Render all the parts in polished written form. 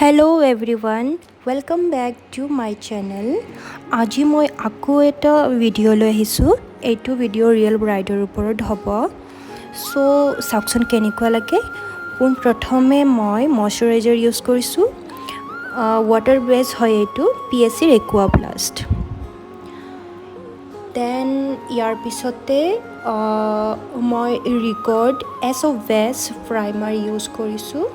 Hello everyone, welcome back to my channel. আজি মই আকৌ এটা ভিডিঅ' লৈ আহিছোঁ। এইটো ভিডিঅ' ৰিয়েল ব্ৰাইডৰ ওপৰত হ'ব। চ' চাওকচোন কেনেকুৱা লাগে। পোনপ্ৰথমে মই মইশ্চাৰাইজাৰ ইউজ কৰিছোঁ। ৱাটাৰ বেছ হয় এইটো, পিএচিৰ একুৱা ব্লাষ্ট। Then ইয়াৰ পিছতে মই ৰিকৰ্ড এছ অ' বেছ প্ৰাইমাৰ ইউজ কৰিছোঁ।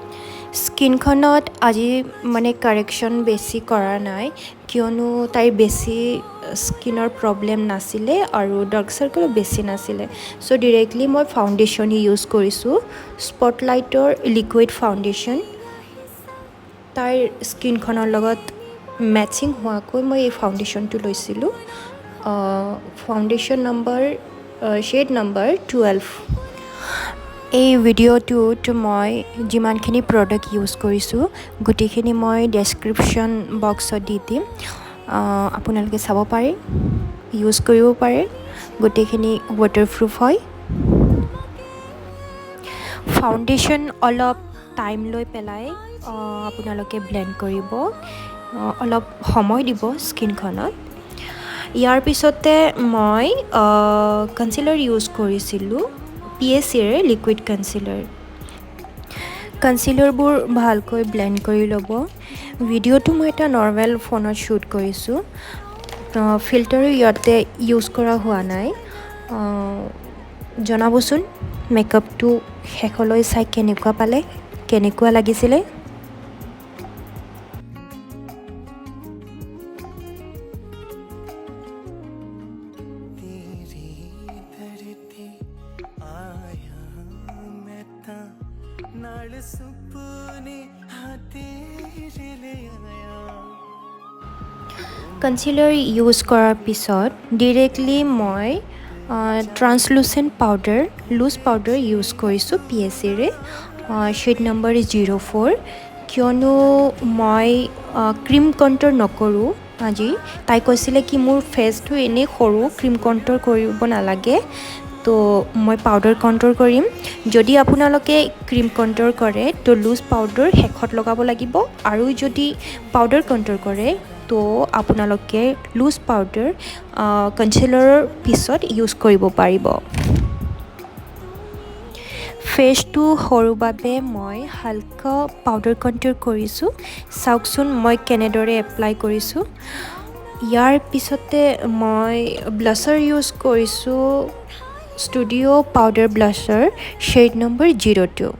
স্কিনখনত আজি মানে কাৰেকশ্যন বেছি কৰা নাই, কিয়নো তাইৰ বেছি স্কিনৰ প্ৰব্লেম নাছিলে আৰু ডাৰ্ক চাৰ্কলো বেছি নাছিলে। চ' ডিৰেক্টলি মই ফাউণ্ডেশ্যন ইউজ কৰিছোঁ, স্পটলাইটৰ লিকুইড ফাউণ্ডেশ্যন। তাইৰ স্কিনখনৰ লগত মেচিং হোৱাকৈ মই এই ফাউণ্ডেশ্যনটো লৈছিলোঁ, ফাউণ্ডেশ্যন নম্বৰ শ্বেড নম্বৰ 12। এই ভিডিঅ'টোত মই যিমানখিনি প্ৰডাক্ট ইউজ কৰিছোঁ, গোটেইখিনি মই ডেছক্ৰিপশ্যন বক্সত দি দিম। আপোনালোকে চাব পাৰে, ইউজ কৰিব পাৰে। গোটেইখিনি ৱাটাৰপ্ৰুফ হয়। ফাউণ্ডেশ্যন অলপ টাইম লৈ পেলাই আপোনালোকে ব্লেণ্ড কৰিব, অলপ সময় দিব স্কিনখনত। ইয়াৰ পিছতে মই কনচিলাৰ ইউজ কৰিছিলোঁ, পিএচিৰ লিকুইড কনচিলাৰ। কনচিলাৰবোৰ ভালকৈ ব্লেণ্ড কৰি ল'ব। ভিডিঅ'টো মই এটা নৰ্মেল ফোনত শ্বুট কৰিছোঁ, ফিল্টাৰো ইয়াতে ইউজ কৰা হোৱা নাই। জনাবচোন মেকআপটো শেষলৈ চাই কেনেকুৱা পালে, কেনেকুৱা লাগিছিলে। ਤੇਰੀ ਦਰ ਤੇ ਆਇਆ ਮੈਂ ਤਾਂ, ਨਾਲ ਸੁਪਨੇ ਹਾਂ ਤੇਰੇ ਲੈ ਆਇਆ। কনচিলাৰ ইউজ কৰাৰ পিছত ডিৰেক্টলি মই ট্ৰান্সলুচেণ্ট পাউডাৰ, লুজ পাউডাৰ ইউজ কৰিছোঁ, পিএচিৰে শ্বেড নম্বৰ 04, কিয়নো মই ক্ৰীম কণ্ট্ৰল নকৰোঁ আজি। তাই কৈছিলে কি মোৰ ফেচটো এনেই সৰু, ক্ৰীম কণ্ট্ৰল কৰিব নালাগে, তো মই পাউডাৰ কণ্ট্ৰল কৰিম। যদি আপোনালোকে ক্ৰীম কণ্ট্ৰল কৰে, তো লুজ পাউডাৰ শেষত লগাব লাগিব আৰু যদি পাউডাৰ কণ্ট্ৰল কৰে, তো আপোনালোকে লুজ পাউডাৰ কনচিলাৰৰ পিছত ইউজ কৰিব পাৰিব। ফেচটো সৰু বাবে মই হালকা পাউডাৰ কণ্ট্ৰল কৰিছোঁ। চাওকচোন মই কেনেদৰে এপ্লাই কৰিছোঁ। ইয়াৰ পিছতে মই ব্লাছাৰ ইউজ কৰিছোঁ, studio' powder blusher, shed number 02।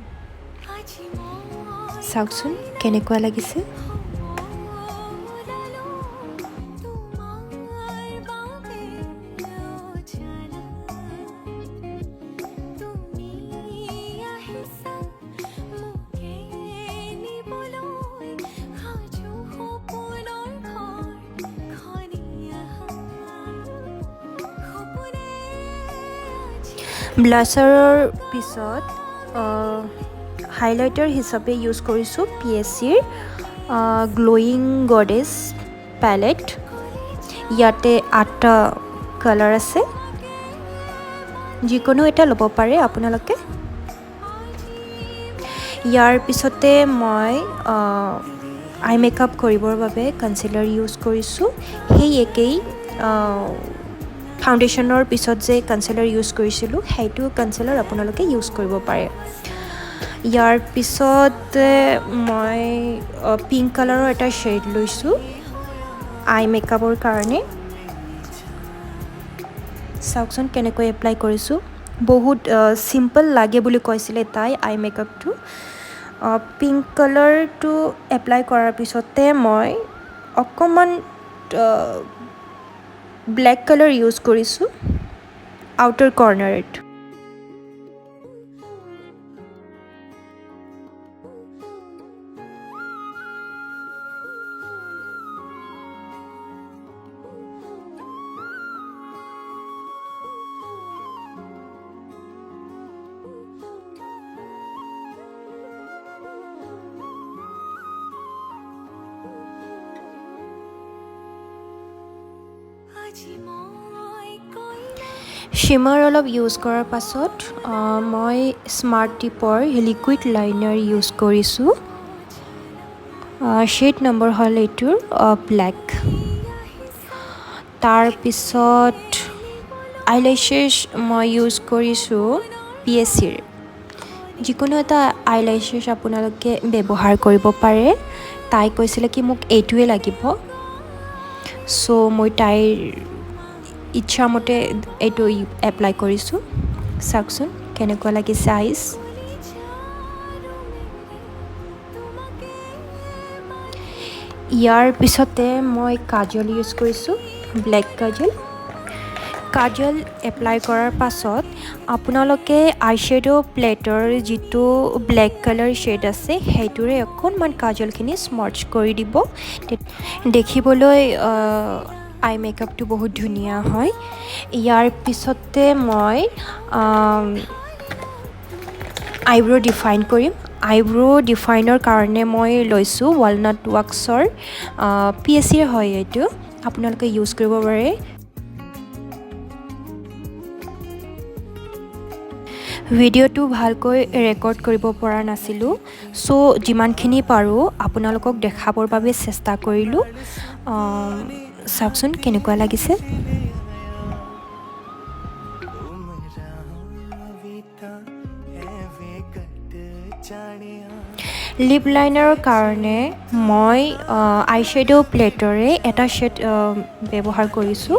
চাওকচোন কেনেকুৱা লাগিছে। তোমাৰ বাবে অজানা তুমি আহিছা মোকে নিবলৈ, সাজু সপোনৰ ঘৰ খনিয়া সপোনে আজি। ব্লাছাৰৰ পিছত হাইলাইটাৰ হিচাপে ইউজ কৰিছোঁ পিএচিৰ গ্ল'য়িং গডেছ পেলেট। ইয়াতে আঠটা কালাৰ আছে, যিকোনো এটা ল'ব পাৰে আপোনালোকে। ইয়াৰ পিছতে মই আই মেকআপ কৰিবৰ বাবে কনচিলাৰ ইউজ কৰিছোঁ। সেই একেই, ফাউণ্ডেশ্যনৰ পিছত যে কনচিলাৰ ইউজ কৰিছিলোঁ, সেইটো কনচিলাৰ আপোনালোকে ইউজ কৰিব পাৰে। ইয়াৰ পিছতে মই পিংক কালাৰৰ এটা শ্বেড লৈছোঁ আই মেকআপৰ কাৰণে। চাওকচোন কেনেকৈ এপ্লাই কৰিছোঁ। বহুত চিম্পল লাগে বুলি কৈছিলে তাই আই মেকআপটো। পিংক কালাৰটো এপ্লাই কৰাৰ পিছতে মই অকণমান ব্লেক কালাৰ ইউজ কৰিছোঁ আউটাৰ কৰ্ণাৰত। আজি মই কইনা। শ্বিমাৰ অলপ ইউজ কৰাৰ পাছত মই স্মাৰ্ট টিপৰ লিকুইড লাইনাৰ ইউজ কৰিছোঁ। শ্বেড নম্বৰ হ'ল এইটোৰ ব্লেক। তাৰপিছত আইলেছেছ মই ইউজ কৰিছোঁ পিএচিৰ। যিকোনো এটা আইলেছেছ আপোনালোকে ব্যৱহাৰ কৰিব পাৰে। তাই কৈছিলে কি মোক এইটোৱে লাগিব, চ' মই তাইৰ ইচ্ছামতে এইটো এপ্লাই কৰিছোঁ। চাওকচোন কেনেকুৱা লাগিছে আইজ। ইয়াৰ পিছতে মই কাজল ইউজ কৰিছোঁ, ব্লেক কাজল। কাজল এপ্লাই কৰাৰ পাছত আপোনালোকে আইশ্বেড' প্লেটৰ যিটো ব্লেক কালাৰ শ্বেড আছে, সেইটোৰে অকণমান কাজলখিনি স্মাৰ্চ কৰি দিব। দেখিবলৈ আই মেকআপটো বহুত ধুনীয়া হয়। ইয়াৰ পিছতে মই আইব্ৰ' ডিফাইন কৰিম। আইব্ৰ' ডিফাইনৰ কাৰণে মই লৈছোঁ ৱালনাট ৱাক্সৰ, পিএচিৰ হয় এইটো, আপোনালোকে ইউজ কৰিব পাৰে। ভিডিঅ'টো ভালকৈ ৰেকৰ্ড কৰিব পৰা নাছিলোঁ, চ' যিমানখিনি পাৰোঁ আপোনালোকক দেখাবৰ বাবে চেষ্টা কৰিলোঁ। চাওকচোন কেনেকুৱা লাগিছে। ਉਮਰਾਂ ਵੀ ਤਾਂ ਐਵੇਂ ਕੱਟ ਜਾਣਿਆ। লিপ লাইনাৰৰ কাৰণে মই আইশ্বেড' প্লেটৰে এটা শ্বেড ব্যৱহাৰ কৰিছোঁ,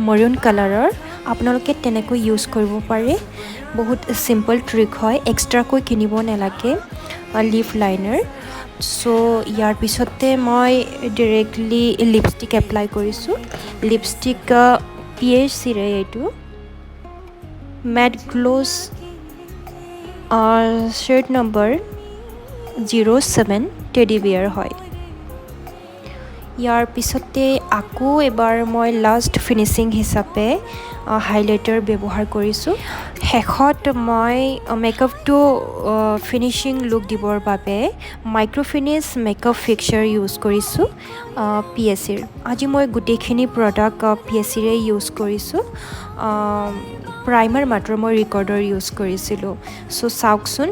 মৰুণ কালাৰৰ। আপোনালোকে তেনেকৈ ইউজ কৰিব পাৰে। বহুত চিম্পল ট্ৰিক হয়, এক্সট্ৰাকৈ কিনিব নালাগে লিপ লাইনাৰ। চ' ইয়াৰ পিছতে মই ডিৰেক্টলি লিপষ্টিক এপ্লাই কৰিছোঁ। লিপষ্টিক পিএচিৰে এইটো matte gloss, shade number 07, teddy bear হয়। ইয়াৰ পিছতে আকৌ এবাৰ মই লাষ্ট ফিনিচিং হিচাপে হাইলাইটাৰ ব্যৱহাৰ কৰিছোঁ। শেষত মই মেকআপটো ফিনিচিং লুক দিবৰ বাবে মাইক্ৰ'ফিনিছ মেকআপ ফিক্সাৰ ইউজ কৰিছোঁ পিএচিৰ। আজি মই গোটেইখিনি প্ৰডাক্ট পিএচিৰে ইউজ কৰিছোঁ। প্ৰাইমাৰ মাত্ৰ মই ৰিকৰ্ডৰ ইউজ কৰিছিলোঁ। চ' চাওকচোন,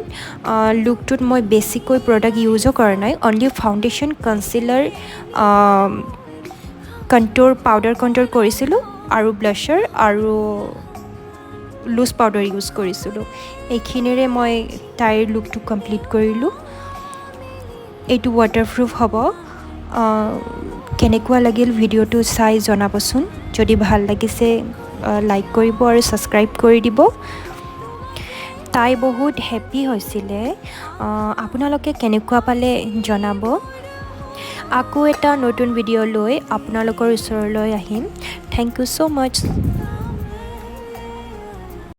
লুকটোত মই বেছিকৈ প্ৰডাক্ট ইউজো কৰা নাই, only foundation, concealer, contour, powder contour কৰিছিলোঁ আৰু ব্লাছাৰ আৰু লুজ পাউডাৰ ইউজ কৰিছিলোঁ। এইখিনিৰে মই তাইৰ লুকটো কমপ্লিট কৰিলোঁ। এইটো ৱাটাৰপ্ৰুফ হ'ব। কেনেকুৱা লাগিল ভিডিঅ'টো চাই জনাবচোন। যদি ভাল লাগিছে, লাইক কৰিব আৰু ছাবস্ক্ৰাইব কৰি দিব। তাই বহুত হেপ্পী হৈছিলে। আপোনালোকে কেনেকুৱা পালে জনাব। আকৌ এটা নতুন ভিডিঅ' লৈ আপোনালোকৰ ওচৰলৈ আহিম। Thank you so much.